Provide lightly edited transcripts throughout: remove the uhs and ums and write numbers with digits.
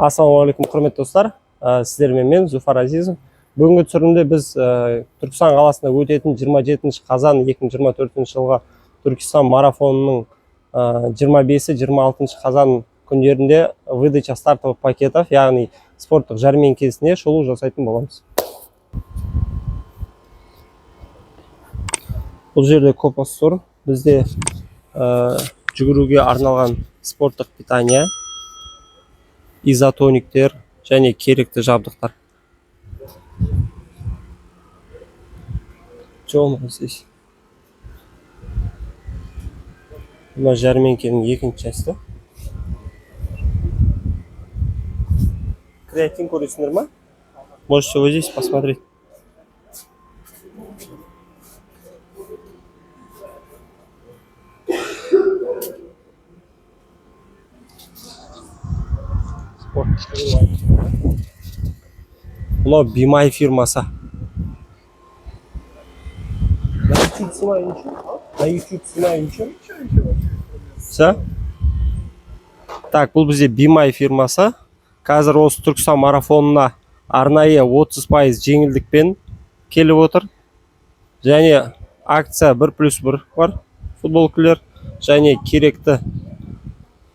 Ассалаумағалейкум, құрметті достар. Сіздермен мен, Зуфар Азизов. Бүгінгі түсірілімде біз Түркістан қаласында өтетін 27 қазан 2024 жылғы Түркістан марафонының 25-26 қазан күндерінде выдача стартовых пакетов, яғни спорттық жәрмеңкесіне шолу жасайтын боламыз. Бұл жерде Копос тұр. Бізде жүгіруге арналған спорттық питание, изотониктер және керекті жабдықтар. Что у нас здесь? Мына жәрмеңкенің екінші часті. Креатин көресіңдер ма? Можете вот здесь посмотреть. Спорт. Мынау Бимай фирмасы. На YouTube снимаю, ничего? На YouTube снимаю, ничего? Все? Так, бұл бізде Бимай фирмасы. Қазір осы Түркістан марафонына арнайы 30% жеңілдікпен келіп отыр. Және акция 1 плюс 1 бар футболкалар және керекті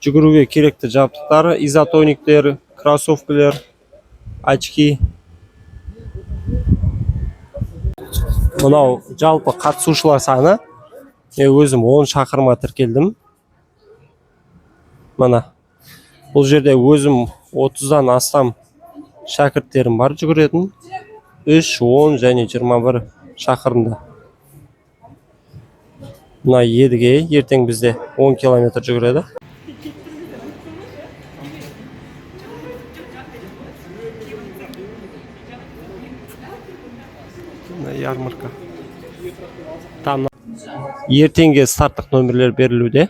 жүгіруге керекті жабдықтар, изотониктер, кроссовкалар, очки. Мынау жалпы қатысушылар саны. Мен өзім 10 шақырымға тіркелдім. Мына бұл жерде өзім 30-дан астам шәкірттерім бар жүгіретін. 3, 10 және 21 шақырымда. Мына Едіге ертең бізде 10 километр жүгіреді. Мына ярмарка. Там ертеңге старттық номерлер берілуде.